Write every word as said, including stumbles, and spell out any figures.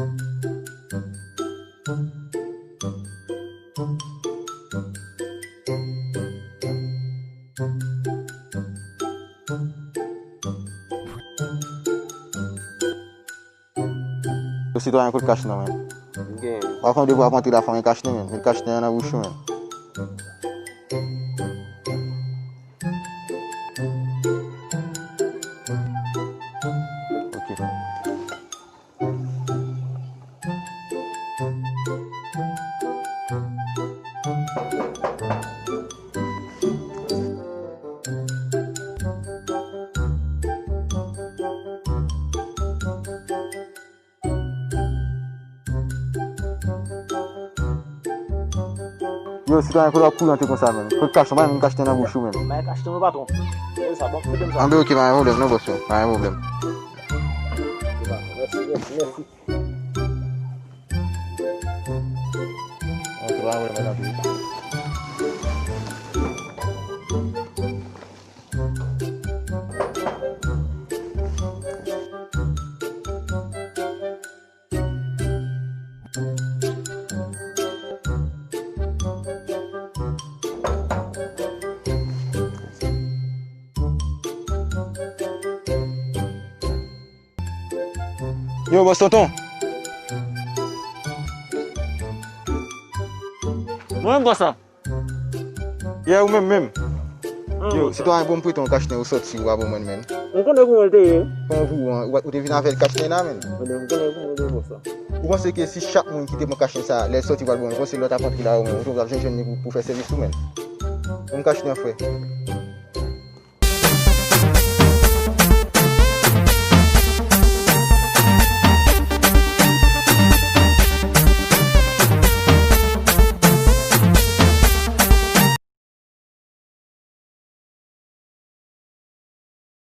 Yo, sitwayen, kote kach nan, men? W ap fè yon devwa ap antre la, fò w gen kach nan, men. Met kach nan nan bouch ou, men. Ok. Yo, sitwayen, kote w ap kouri antre konsa, menm? Kote kach lan? Pa menm kach nan bouch ou, menm. Bay kach lan, patwon. E sa, bon, kite m sa. Anben, ok, pa gen pwoblèm, non, bòs, pa gen pwoblèm. Mèsi, mèsi, mèsi. Ok, pa gen pwoblèm, mèt antre. Yo, bòs, tonton. Mwen, bòs la. Yeah, ou menm, menm. Yo, sitwayen, bon, m prete yon kach nen, ou sòti, ou pa ban mwen, menm. M konnen kouman l te ye. Kòman pou ou, an? Ou, ou te vin avèk kach nen la, menm? M konnen kouman l te ye, bòs la. Ou panse ke si chak moun ki te pran kach nen sa, lè l sòti, pral ban mwen, ou panse lòt ap antre la, ou menm, ou ap jwenn, jwenn li pou, pou fè sèvis ou, menm? Ban m kach nen an, frè.